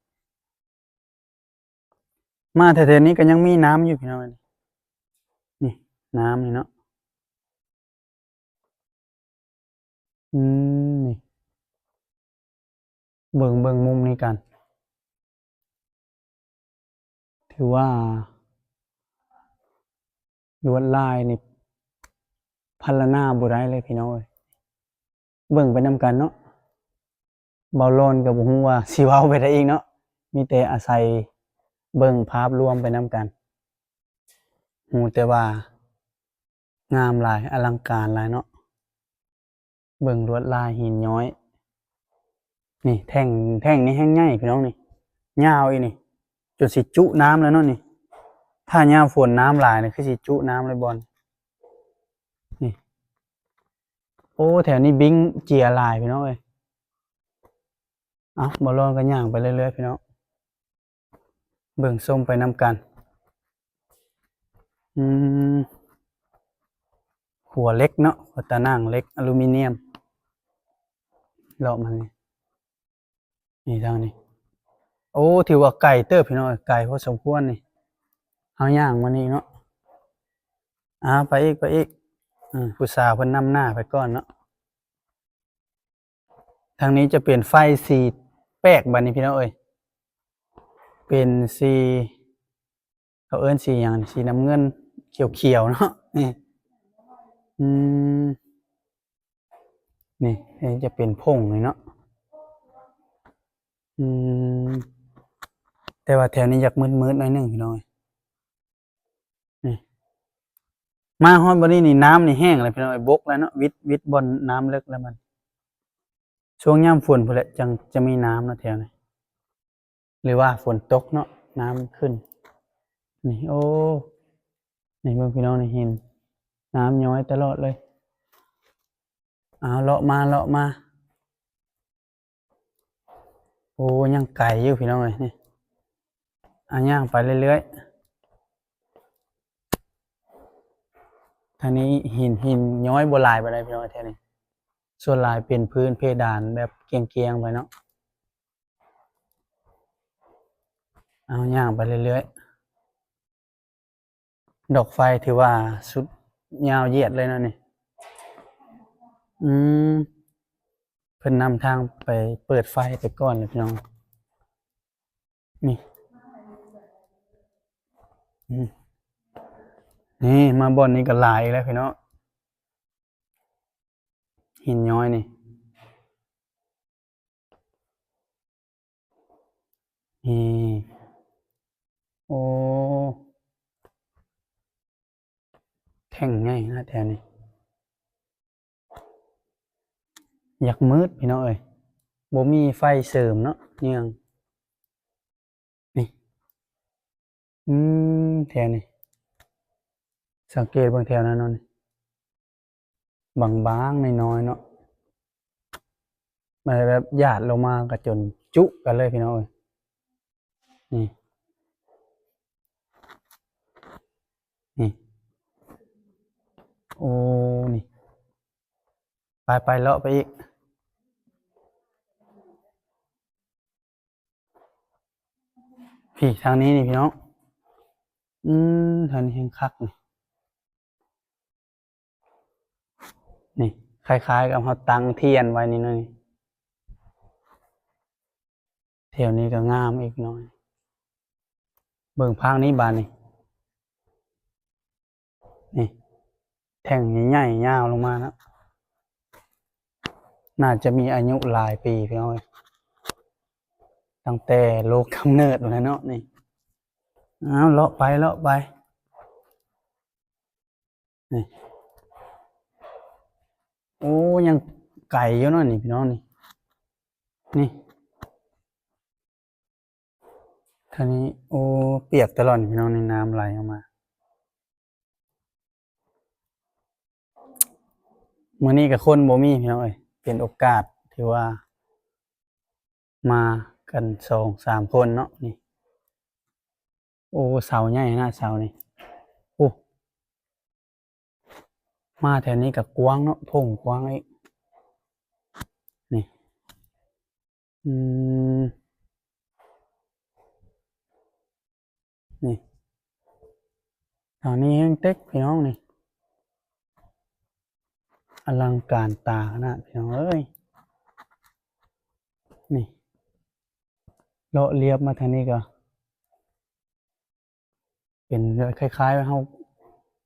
ມາແຖວໆນີ້ກໍຍັງມີນ້ຳຢູ່ພີ່ນ້ອງ ນີ້ ນ້ຳນີ້ເນາະ. ອືມ ນີ້ ເບິ່ງ ເບິ່ງມຸມນີ້ກັນ ຖືວ່າລວດລາຍນີ້ພັນລະນາບໍ່ໄດ້ເລີຍພີ່ນ້ອງເອີຍ. ເບິ່ງໄປນຳກັນເນາະ ເບົາຫຼອນກໍບໍ່ຮູ້ວ່າຊິເວົ້າໄປໄດ້ອີກເນາະ ມີແຕ່ອາໄສເບິ່ງພາບລວມໄປນຳກັນ ຮູ້ແຕ່ວ່າງາມຫຼາຍ ອະລັງການຫຼາຍເນາະ. ເບິ່ງລວດລາຍຫີນຍ້ອຍ ນີ້ ແທ່ງ ແທ່ງນີ້ແຮ່ງໃຫຍ່ພີ່ນ້ອງນີ້ ຍາວອີ່ນີ້. ຈົນຊິຈຸນ້ຳແລ້ວເນາະນີ້. ຖ້າຍາມຝົນນ້ຳຫຼາຍນີ້ ຄືຊິຈຸນ້ຳເລີຍບ່ອນນີ້. ໂອ້ ແຖວນີ້ບິ້ງເຈຍຫຼາຍພີ່ນ້ອງເອີຍ. ເອົ້າ ບ່າວລອນກໍຍ່າງໄປເລື້ອຍໆ ພີ່ນ້ອງ ເບິ່ງຊົມໄປນຳກັນ. ອືມ ຂົວເຫຼັກເນາະ, ຂົວຕາໜ່າງເຫຼັກອາລູມີນຽມ ເລາະມານີ້. ນີ້ທາງນີ້ ໂອ້ ຖືວ່າໄກເຕີບພີ່ນ້ອງເອີຍ, ໄກພໍສົມຄວນນີ້. ເຮົາຍ່າງມານີ້ເນາະ. ອາ ໄປອີກ ໄປອີກ. ອືມ ຜູ້ສາວເພິ່ນນຳໜ້າໄປກ່ອນເນາະ. ທາງນີ້ຈະເປັນໄຟສີແປກບາດນີ້ພີ່ນ້ອງເອີຍ, ເປັນສີ ເຂົາເອີ້ນສີຫຍັງ ສີນ້ຳເງິນຂຽວໆ ເນາະນີ້. ອືມ ນີ້ ນີ້ຈະເປັນຜົ້ງນີ້ເນາະ. ອືມ ແຕ່ວ່າແຖວນີ້ຢາກມືດໆ ໜ້ອຍໜຶ່ງພີ່ນ້ອງເອີຍ. ນີ້ ມາຮອດບ່ອນນີ້ນີ້ ນ້ຳນີ້ແຫ້ງແລ້ວພີ່ນ້ອງເອີຍ, ບົກແລ້ວເນາະ, ວິດ ວິດບ່ອນນ້ຳເລິກແລ້ວມັນ. ຊ່ວງຍາມຝົນພຸ້ນແຫຼະ ຈັ່ງຈະມີນ້ຳເນາະແຖວນີ້ ຫຼືວ່າຝົນຕົກເນາະ ນ້ຳຂຶ້ນ. ນີ້ ໂອ້ ນີ້ເບິ່ງພີ່ນ້ອງ ນີ້ເຫັນນ້ຳຍ້ອຍຕະຫຼອດເລີຍ. ເອົາ ເລາະມາ ເລາະມາ. ໂອ້ ຍັງໄກຢູ່ພີ່ນ້ອງເອີຍ. ນີ້ ອາ ຍ່າງໄປເລື້ອຍໆ. ທາງນີ້ຫີນ ຫີນຍ້ອຍບໍ່ຫຼາຍປານໃດພີ່ນ້ອງເອີຍ ແຖວນີ້. ສ່ວນຫຼາຍເປັນພື້ນເພດານແບບກຽງໆ ໄປເນາະ. ເອົາ ຍ່າງໄປເລື້ອຍໆ. ດອກໄຟຖືວ່າສຸດຍາວຢຽດເລີຍເນາະນີ້. ອືມ ເພິ່ນນຳທາງໄປເປີດໄຟໄປກ່ອນເລີຍພີ່ນ້ອງ. ນີ້ ອືມ ນີ້ ມາບ່ອນນີ້ກໍຫຼາຍອີກແລ້ວພີ່ນ້ອງ. ຫີນຍ້ອຍນີ້ ນີ້ ໂອ້ ແທ່ງໃຫຍ່ຂະໜາດແທ້ນີ້. ຢາກມືດພີ່ນ້ອງເອີຍ, ບໍ່ມີໄຟເສີມເນາະ ເຍືອງ. ນີ້ ອືມ ແຖວນີ້ ສັງເກດເບິ່ງແຖວນັ້ນເນາະ ນີ້ ບາງໆ ນ້ອຍໆ ເນາະ, ມັນແບບຢາດລົງມາກໍຈົນຈຸກັນເລີຍພີ່ນ້ອງເອີຍ. ນີ້ ນີ້ ໂອ້ ນີ້ ໄປໆ ເລາະໄປອີກ. ພີ້ ທາງນີ້ນີ້ພີ່ນ້ອງ. ອືມ ທາງນີ້ແຮ່ງຄັກນີ້. ນີ້ ຄ້າຍໆ ກັບເຮົາຕັ້ງທຽນໄວ້ນີ້ເນາະ. ນີ້ ແຖວນີ້ກໍງາມອີກໜ້ອຍ. ເບິ່ງພາກນີ້ບາດນີ້. ນີ້ ແທ່ງໃຫຍ່ໆ ຍາວລົງມາເນາະ, ໜ້າຈະມີອາຍຸຫຼາຍປີພີ່ນ້ອງເອີຍ, ຕັ້ງແຕ່ໂລກກຳເນີດພຸ້ນແຫຼະເນາະ. ນີ້ ເອົາ ເລາະໄປ ເລາະໄປ. ນີ້ ໂອ້ ຍັງໄກຢູ່ເນາະນີ້ພີ່ນ້ອງ. ນີ້ ນີ້ ທາງນີ້ ໂອ້ ປຽກຕະຫຼອດພີ່ນ້ອງ, ນີ້ນ້ຳໄຫຼອອກມາ. ມື້ນີ້ກໍຄົນບໍ່ມີພີ່ນ້ອງເອີຍ, ເປັນໂອກາດທີ່ວ່າມາກັນສອງສາມຄົນເນາະ. ນີ້ ໂອ້ ເສົາໃຫຍ່ຂະໜາດເສົານີ້. ໂອ້ ມາແຖວນີ້ກໍກວ້າງເນາະ, ໂພງກວ້າງອີກ. ນີ້ ອືມ ນີ້ ທາງນີ້ແຮ່ງເຕັກພີ່ນ້ອງນີ້, ອະລັງການຕາຂະໜາດພີ່ນ້ອງເອີຍ. ນີ້ ເລາະລຽບມາທາງນີ້ກໍ ເປັນຄ້າຍໆ ເຮົາ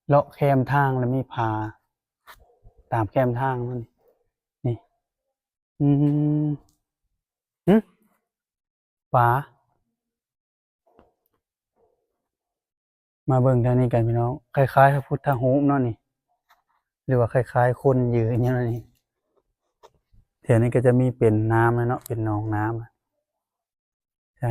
ເລາະແຄມທາງ ແລ້ວມີຜາຕາມແຄມທາງມັນ. ນີ້ ອືມ ຫຶ ປາ. ມາເບິ່ງທາງນີ້ກັນພີ່ນ້ອງ, ຄ້າຍໆ ພະພຸດທະຮູບເນາະນີ້ ຫຼືວ່າຄ້າຍໆ ຄົນຢືນຢູ່ເນາະນີ້. ແຖວນີ້ກໍຈະມີເປັນນ້ຳເນາະ, ເປັນໜອງນ້ຳ. ໃສ?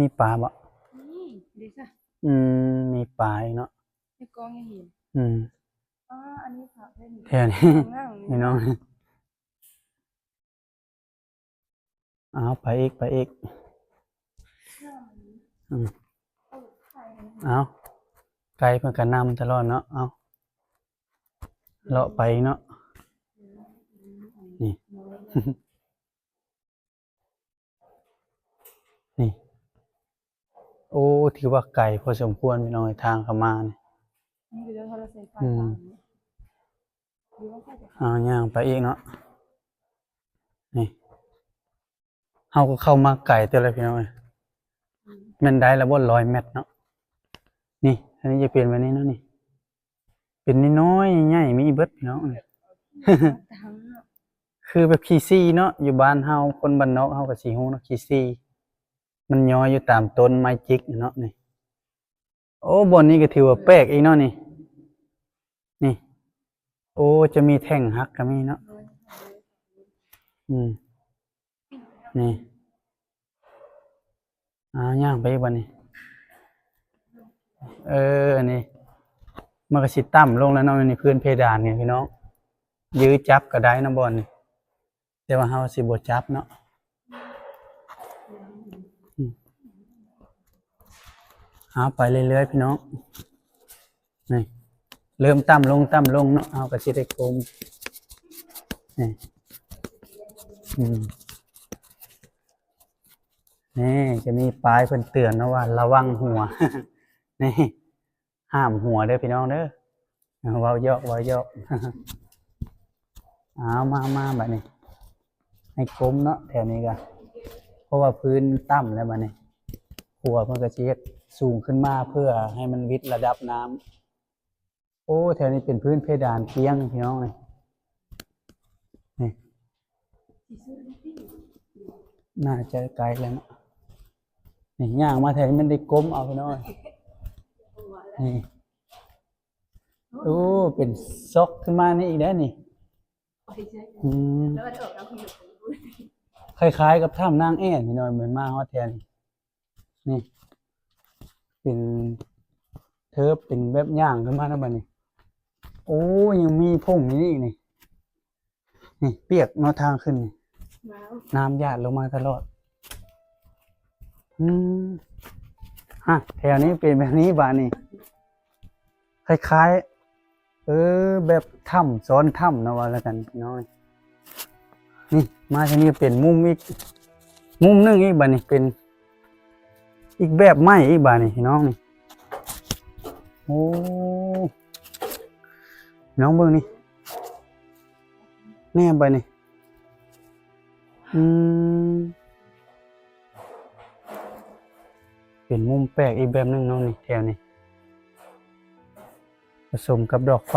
ມີປາບໍ່? ນີ້ ເດຊະ ອືມ ມີປາອີກເນາະ ໃນກອງຍັງເຫັນ ອືມ ອໍ ອັນນີ້ພະເພິ່ນ ແຖວນີ້ ຂ້າງຫຼັງນີ້ ພີ່ນ້ອງ ເອົາ ໄປອີກ ໄປອີກ ອືມ ເອົາ ໄກ່ເພິ່ນກະນຳຕະຫຼອດເນາະ ເອົາ ເລາະໄປເນາະ ນີ້ ນີ້ ໂອ້ ຖືວ່າໄກພໍສົມຄວນພີ່ນ້ອງເອີຍ ທາງເຂົ້າມານີ້ ອືມ ເອົາຍ່າງໄປອີກເນາະ ນີ້ ເຮົາກໍເຂົ້າມາໄກເຕີບແລ້ວພີ່ນ້ອງເອີຍ ອືມ ແມ່ນໄດ້ລະບໍ່ ຮ້ອຍແມັດເນາະ ນີ້ ອັນນີ້ຈະເປັນແບບນີ້ເນາະ ນີ້ ເປັນນ້ອຍໆ ໃຫຍ່ໆ ມີເບິດພີ່ນ້ອງ ຄືແບບຂີ້ຊີ້ເນາະ ຢູ່ບ້ານເຮົາ ຄົນບ້ານນອກເຮົາກໍຊິຮູ້ເນາະ ຂີ້ຊີ້ ມັນຍໍ້ຢູ່ຕາມຕົ້ນໄມ້ຈິກເນາະ ນີ້ ໂອ້ ບ່ອນນີ້ກໍຖືວ່າແປກອີກເນາະນີ້ ນີ້ ໂອ້ ຈະມີແທ່ງຫັກກໍມີເນາະ ອືມ ນີ້ ອ່າ ຍ່າງໄປອີກບັດນີ້ ເອີ ອັນນີ້ ມັນກໍຊິຕ່ຳລົງແລ້ວເນາະ ອັນນີ້ພື້ນເພດານນີ້ພີ່ນ້ອງ ຢື້ຈັບກໍໄດ້ເນາະບ່ອນນີ້ ແຕ່ວ່າເຮົາຊິບໍ່ຈັບເນາະ ອືມ ເອົາໄປເລື້ອຍໆ ພີ່ນ້ອງ ນີ້ ເລີ່ມຕ່ຳລົງ ຕ່ຳລົງເນາະ ເຮົາກໍຊິໄດ້ກົ້ມ ນີ້ ອືມ ນີ້ ຈະມີປ້າຍເພິ່ນເຕືອນເນາະວ່າ ລະວັງຫົວ ນີ້ ຫ້າມຫົວເດີພີ່ນ້ອງເດີ ເວົ້າຢອກ ເວົ້າຢອກ ເອົາ ມາ ມາ ບັດນີ້ ໃຫ້ກົ້ມເນາະ ແຖວນີ້ກະ ເພາະວ່າພື້ນຕ່ຳແລ້ວບັດນີ້ ຂົວເພິ່ນກໍຊິເຮັດສູງຂຶ້ນມາ ເພື່ອໃຫ້ມັນວິດລະດັບນ້ຳ ໂອ້ ແຖວນີ້ເປັນພື້ນເພດານກ້ຽງພີ່ນ້ອງເອີຍ ນີ້ ໜ້າຈະໄກແລ້ວເນາະ ນີ້ ຍ່າງມາແຖວນີ້ມັນໄດ້ກົ້ມເອົາພີ່ນ້ອງເອີຍ ນີ້ ໂອ້ ເປັນຊອກຂຶ້ນມານີ້ອີກແລ້ວນີ້ ອືມ ຄ້າຍໆກັບຖ້ຳນາງແອນພີ່ນ້ອງ ແມ່ນມາຮອດແຖວນີ້ ນີ້ ເປັນເທີບ ເປັນແບບຍ່າງຂຶ້ນມານຳບັດນີ້ ໂອ້ ຍັງມີຜົ້ງຢູ່ນີ້ ນີ້ ນີ້ ປຽກເນາະ ທາງຂຶ້ນນີ້ ນ້ຳ ນ້ຳຢາດລົງມາຕະຫຼອດ ອືມ ຮະ ແຖວນີ້ເປັນແບບນີ້ບາດນີ້ ຄ້າຍໆ ເອີ ແບບຖ້ຳຊ້ອນຖ້ຳເນາະ ວ່າລະກັນພີ່ນ້ອງ ນີ້ ມາທາງນີ້ເປັນມຸມອີກ ມຸມໜຶ່ງອີກ ບາດນີ້ເປັນອີກແບບໃໝ່ອີກ ບາດນີ້ພີ່ນ້ອງ ນີ້ ໂອ້ ນ້ອງເບິ່ງນີ້ ແນມໄປນີ້ ອືມ ເປັນມຸມແປກອີກແບບໜຶ່ງເນາະນີ້ ແຖວນີ້ ປະສົມກັບດອກໄຟ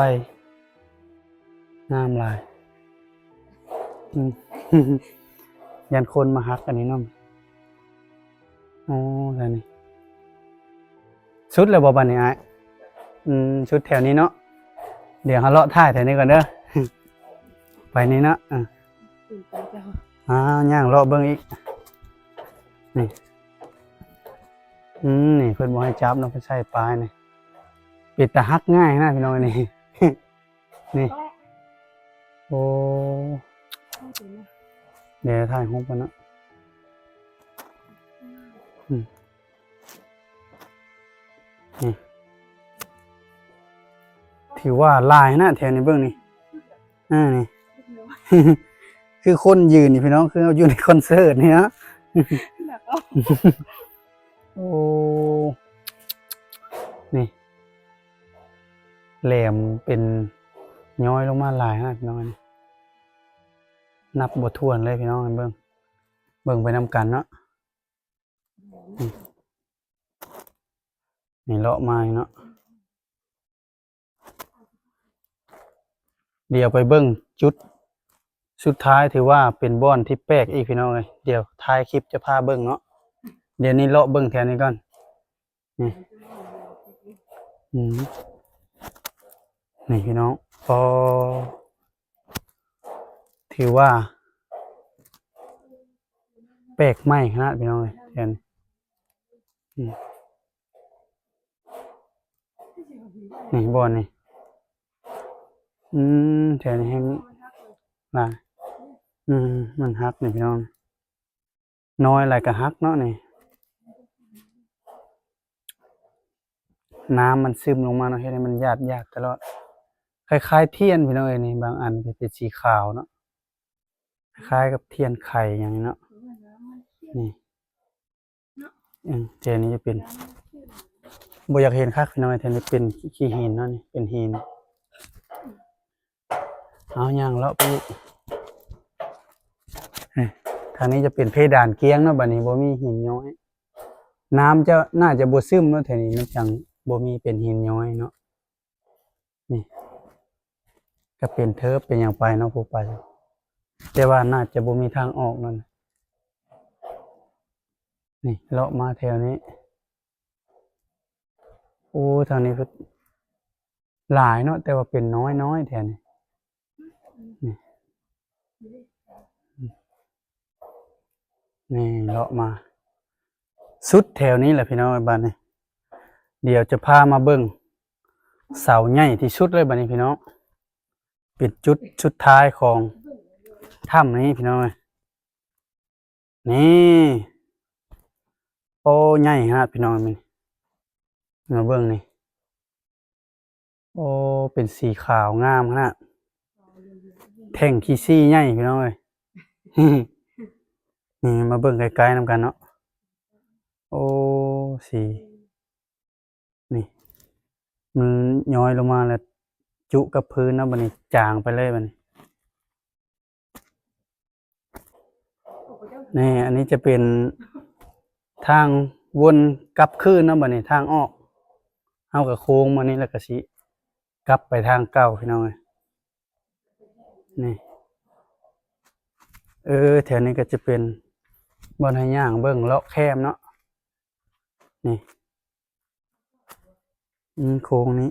ງາມຫຼາຍ ອືມ ຢ້ານຄົນມາຫັກອັນນີ້ເນາະ ໂອ້ ແຖວນີ້ ສຸດແລ້ວບໍ່ບັດນີ້ອ້າຍ? ອືມ ສຸດແຖວນີ້ເນາະ ດຽວເຮົາເລາະຖ່າຍແຖວນີ້ກ່ອນເດີ ໄປນີ້ເນາະ ອາ ອ່າ ຍ່າງເລາະເບິ່ງອີກ ນີ້ ອືມ ນີ້ເພິ່ນບໍ່ໃຫ້ຈັບເນາະ ເພິ່ນໃສ່ປ້າຍນີ້ ເປັນຕາຫັກງ່າຍນະພີ່ນ້ອງ ນີ້ ນີ້ ໂອ້ ເດີ ຖ່າຍຮູບກ່ອນເນາະ ອືມ ນີ້ ຖືວ່າຫຼາຍນະ ແຖວນີ້ເບິ່ງນີ້ ອ່າ ນີ້ ຄືຄົນຢືນນີ້ພີ່ນ້ອງ ຄືເຮົາຢູ່ໃນຄອນເສີດນີ້ເນາະ ໂອ້ ນີ້ ແຫຼມເປັນຍ້ອຍລົງມາຫຼາຍຂະໜາດພີ່ນ້ອງ ນັບບໍ່ຖ້ວນເລີຍພີ່ນ້ອງ ເບິ່ງ ເບິ່ງໄປນຳກັນເນາະ ນີ້ ນີ້ເລາະມາເນາະ ດຽວໄປເບິ່ງຈຸດສຸດທ້າຍ ຖືວ່າເປັນບ່ອນທີ່ແປກອີກພີ່ນ້ອງເອີຍ ດຽວທ້າຍຄລິບຈະພາເບິ່ງເນາະ ດຽວນີ້ເລາະເບິ່ງແຖວນີ້ກ່ອນ ນີ້ ອືມ ນີ້ພີ່ນ້ອງ ພໍ ຖືວ່າແປກໃໝ່ຂະໜາດພີ່ນ້ອງເອີຍ ແຖວນີ້ ອືມ ນີ້ບ່ອນນີ້ ອືມ ແຖວນີ້ແຮງຫຼາຍ ອືມ ມັນຫັກນີ້ພີ່ນ້ອງ ນ້ອຍຫຼາຍກໍຫັກເນາະນີ້ ນ້ຳມັນຊຶມລົງມາເນາະ ເຮັດໃຫ້ມັນຢາດໆຕະຫຼອດ ຄ້າຍໆທຽນພີ່ນ້ອງເອີຍ ນີ້ບາງອັນກໍເປັນສີຂາວເນາະ ຄ້າຍກັບທຽນໄຂຫຍັງນີ້ເນາະ ນີ້ ອືມ ແຖວນີ້ຈະເປັນ ບໍ່ຢາກເຫັນຄັກພີ່ນ້ອງ ແຖວນີ້ເປັນຂີ້ຫີນເນາະ ນີ້ເປັນຫີນ ເອົາ ຍ່າງເລາະໄປອີກ ນີ້ ທາງນີ້ຈະເປັນເພດານກ້ຽງເນາະ ບາດນີ້ບໍ່ມີຫີນຍ້ອຍ ນ້ຳຈະ ໜ້າຈະບໍ່ຊຶມເນາະ ແຖວນີ້ມັນຈັ່ງບໍ່ມີເປັນຫີນຍ້ອຍເນາະ ນີ້ ກໍເປັນເທີບເປັນຫຍັງໄປເນາະ ຜູ້ໄປ ແຕ່ວ່າໜ້າຈະບໍ່ມີທາງອອກນັ້ນ ນີ້ ເລາະມາແຖວນີ້ ໂອ້ ທາງນີ້ເພິ່ນຫຼາຍເນາະ ແຕ່ວ່າເປັນນ້ອຍໆແຖວນີ້ ນີ້ ນີ້ເລາະມາສຸດແຖວນີ້ແຫຼະພີ່ນ້ອງເອີຍ ບາດນີ້ ດຽວຈະພາມາເບິ່ງເສົາໃຫຍ່ທີ່ສຸດເລີຍ ບາດນີ້ພີ່ນ້ອງ ເປັນຈຸດສຸດທ້າຍຂອງຖ້ຳນີ້ພີ່ນ້ອງເອີຍ ນີ້ ໂອ້ ໃຫຍ່ຂະໜາດພີ່ນ້ອງ ນີ້ ມາເບິ່ງນີ້ ໂອ້ ເປັນສີຂາວງາມຂະໜາດ ແທ່ງຂີ້ຊີ້ໃຫຍ່ພີ່ນ້ອງເອີຍ ນີ້ ມາເບິ່ງໃກ້ໆນຳກັນເນາະ ໂອ້ ສີ ນີ້ ມັນຍ້ອຍລົງມາແລ້ວຈຸກັບພື້ນເນາະ ບາດນີ້ຈາງໄປເລີຍ ບາດນີ້ ນີ້ ອັນນີ້ຈະເປັນທາງວົນກັບຄືນເນາະ ບາດນີ້ທາງອອກ ເຮົາກໍໂຄ້ງມານີ້ ແລ້ວກໍຊິກັບໄປທາງເກົ່າພີ່ນ້ອງເອີຍ ນີ້ ເອີ ແຖວນີ້ກໍຈະເປັນບ່ອນໃຫ້ຍ່າງເບິ່ງເລາະແຄມເນາະ ນີ້ ອືມ ໂຄ້ງນີ້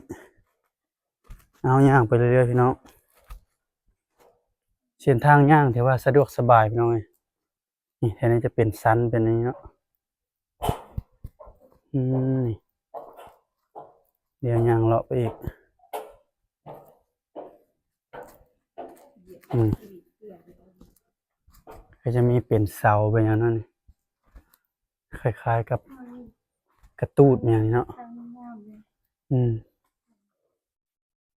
ເອົາ ຍ່າງໄປເລື້ອຍໆພີ່ນ້ອງ ເສັ້ນທາງຍ່າງຖືວ່າສະດວກສະບາຍພີ່ນ້ອງເອີຍ ນີ້ ແຖວນີ້ຈະເປັນຊັນເປັນອັນນີ້ເນາະ ອືມ ນີ້ ດຽວຍ່າງເລາະໄປອີກ ອືມ ກໍຈະມີເປັນເສົາເປັນຫຍັງນັ້ນ ຄ້າຍໆກັບກະຕູດຫຍັງນີ້ເນາະ ອືມ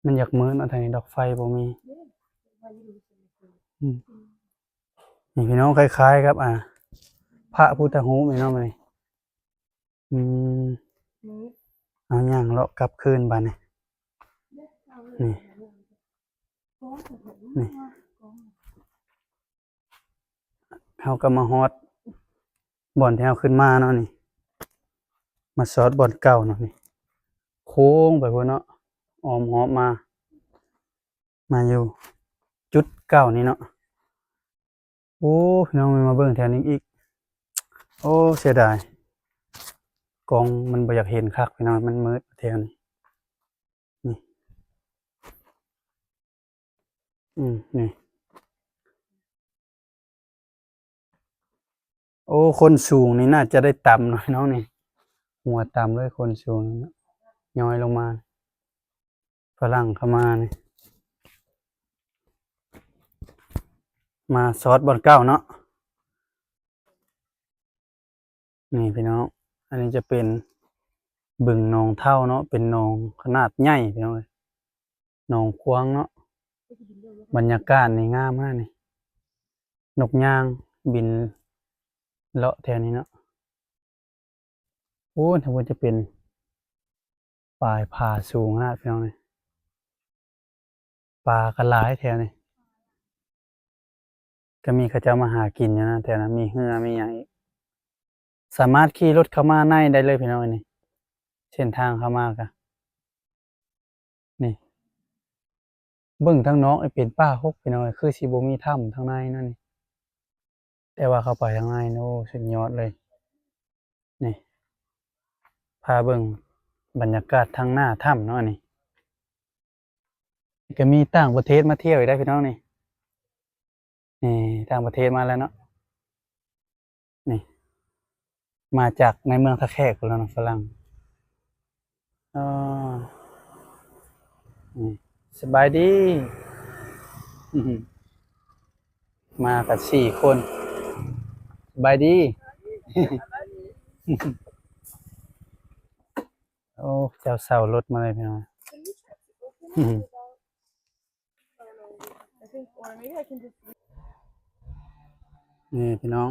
ມັນຢາກມືດເນາະ ທາງນີ້ດອກໄຟບໍ່ມີ ອືມ ນີ້ພີ່ນ້ອງ ຄ້າຍໆກັບ ອ່າ ພະພຸດທະຮູບນີ້ເນາະ ນີ້ ອືມ ເອົາ ຍ່າງເລາະກັບຄືນບາດນີ້ ນີ້ ນີ້ ເຮົາກໍມາຮອດບ່ອນທີ່ເຮົາຂຶ້ນມາເນາະນີ້ ມາຊອດບ່ອນເກົ່າເນາະນີ້ ໂຄ້ງໄປພຸ້ນເນາະ ອ້ອມຮອບມາ ມາຢູ່ຈຸດເກົ່ານີ້ເນາະ ໂອ້ ພີ່ນ້ອງ ມາເບິ່ງແຖວນີ້ອີກ ໂອ້ ເສຍດາຍ ກ້ອງມັນບໍ່ຢາກເຫັນຄັກພີ່ນ້ອງ ມັນມືດແຖວນີ້ ນີ້ ອືມ ນີ້ ໂອ້ ຄົນສູງນີ້ໜ້າຈະໄດ້ຕຳເນາະພີ່ນ້ອງນີ້ ຫົວຕຳເລີຍ ຄົນສູງນີ້ເນາະ ຍ້ອຍລົງມາ ຝຣັ່ງເຂົ້າມານີ້ ມາຊອດບ່ອນເກົ່າເນາະ ນີ້ພີ່ນ້ອງ ອັນນີ້ຈະເປັນບຶງໜອງເທົ້າເນາະ ເປັນໜອງຂະໜາດໃຫຍ່ພີ່ນ້ອງເອີຍ ໜອງກວ້າງເນາະ ບັນຍາກາດນີ້ງາມຂະໜາດນີ້ ນົກຍ່າງບິນເລາະແຖວນີ້ເນາະ ໂອ້ ທາງພຸ້ນຈະເປັນປາຍຜາສູງຂະໜາດພີ່ນ້ອງເອີຍ ປາກໍຫຼາຍແຖວນີ້ ກໍມີເຂົາເຈົ້າມາຫາກິນຢູ່ນະ ແຖວນັ້ນມີເຮືອມີຫຍັງອີກ ສາມາດຂີ່ລົດເຂົ້າມາໃນໄດ້ເລີຍພີ່ນ້ອງເອີຍ ນີ້ ເສັ້ນທາງເຂົ້າມາກະ ນີ້ ເບິ່ງທາງນອກນີ້ເປັນປ່າຮົກພີ່ນ້ອງເອີຍ ຄືຊິບໍ່ມີຖ້ຳທາງໃນນັ້ນນີ້ ແຕ່ວ່າເຂົ້າໄປທາງໃນ ໂອ້ ສຸດຍອດເລີຍ ນີ້ ພາເບິ່ງບັນຍາກາດທາງໜ້າຖ້ຳເນາະ ອັນນີ້ ກໍມີຕ່າງປະເທດມາທ່ຽວອີກໄດ໋ພີ່ນ້ອງນີ້ ນີ້ ຕ່າງປະເທດມາແລ້ວເນາະ ນີ້ ມາຈາກໃນເມືອງທ່າແຂກພຸ້ນແຫຼະເນາະ ຝຣັ່ງ. ເອີ ອືມ ສະບາຍດີ. ມາກັນສີ່ຄົນ. ສະບາຍດີ. ໂອ້ ເຈົ້າເຊົ່າລົດມາເລີຍພີ່ນ້ອງ. ນີ້ພີ່ນ້ອງ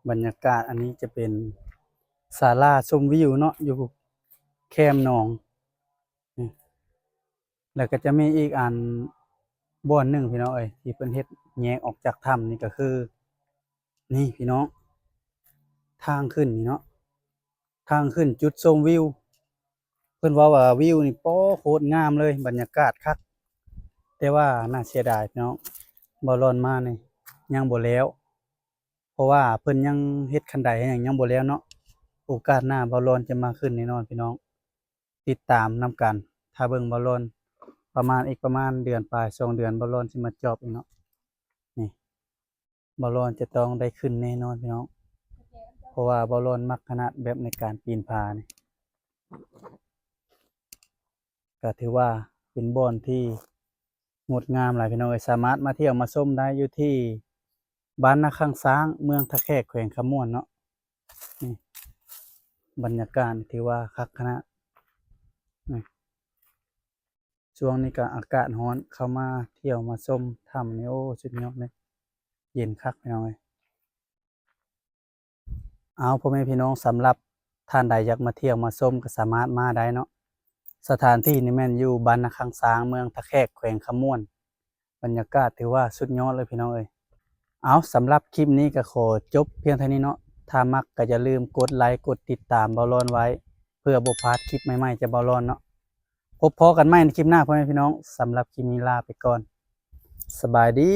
ບັນຍາກາດ ອັນນີ້ຈະເປັນສາລາຊົມວິວເນາະ ຢູ່ແຄມໜອງ. ນີ້ ແລ້ວກໍຈະມີອີກອັນ ບ່ອນໜຶ່ງພີ່ນ້ອງເອີຍ ທີ່ເພິ່ນເຮັດແຍກອອກຈາກຖ້ຳນີ້ ກໍຄື ນີ້ພີ່ນ້ອງ ທາງຂຶ້ນນີ້ເນາະ ທາງຂຶ້ນຈຸດຊົມວິວ. ເພິ່ນເວົ້າວ່າວິວນີ້ ໂອ້ ໂຄດງາມເລີຍ ບັນຍາກາດຄັກ. ແຕ່ວ່າໜ້າເສຍດາຍພີ່ນ້ອງ ບ່າວລອນມານີ້ຍັງບໍ່ແລ້ວ ເພາະວ່າເພິ່ນຍັງເຮັດຄັນໄດຫຍັງຍັງບໍ່ແລ້ວເນາະ. ໂອກາດໜ້າບ່າວລອນຈະມາຂຶ້ນແນ່ນອນພີ່ນ້ອງ ຕິດຕາມນຳກັນ ຖ້າເບິ່ງບ່າວລອນ ປະມານອີກປະມານເດືອນປາຍ ສອງເດືອນ ບ່າວລອນຊິມາຈອບອີກເນາະ. ນີ້ ບ່າວລອນຈະຕ້ອງໄດ້ຂຶ້ນແນ່ນອນພີ່ນ້ອງ ເພາະວ່າບ່າວລອນມັກຂະໜາດແບບໃນການປີນຜານີ້. ກໍຖືວ່າເປັນບ່ອນທີ່ງົດງາມຫຼາຍພີ່ນ້ອງເອີຍ ສາມາດມາທ່ຽວມາຊົມໄດ້ຢູ່ທີ່ບ້ານນາຄັງຊ້າງ ເມືອງທ່າແຂກ ແຂວງຄຳມ່ວນເນາະ. ນີ້ ບັນຍາກາດຖືວ່າຄັກຂະໜາດ. ນີ້ ຊ່ວງນີ້ກໍອາກາດຮ້ອນ ເຂົ້າມາທ່ຽວມາຊົມຖ້ຳນີ້ ໂອ້ ສຸດຍອດເລີຍ ເຢັນຄັກພີ່ນ້ອງເອີຍ. ເອົາ ພໍ່ແມ່ພີ່ນ້ອງ ສຳລັບທ່ານໃດຢາກມາທ່ຽວມາຊົມກໍສາມາດມາໄດ້ເນາະ. ສະຖານທີ່ນີ້ແມ່ນຢູ່ບ້ານນາຄັງຊ້າງ ເມືອງທ່າແຂກ ແຂວງຄຳມ່ວນ. ບັນຍາກາດຖືວ່າສຸດຍອດເລີຍພີ່ນ້ອງເອີຍ. ເອົາ ສຳລັບຄລິບນີ້ກໍຂໍຈົບພຽງເທົ່ານີ້ເນາະ. ຖ້າມັກກໍຢ່າລືມກົດໄລ ກົດຕິດຕາມບ່າວລອນໄວ້ ເພື່ອບໍ່ພາດຄລິບໃໝ່ໆຈາກບ່າວລອນເນາະ. ພົບພໍ້ກັນໃໝ່ໃນຄລິບໜ້າ ພໍ່ແມ່ພີ່ນ້ອງ. ສຳລັບຄລິບນີ້ລາໄປກ່ອນ. ສະບາຍດີ.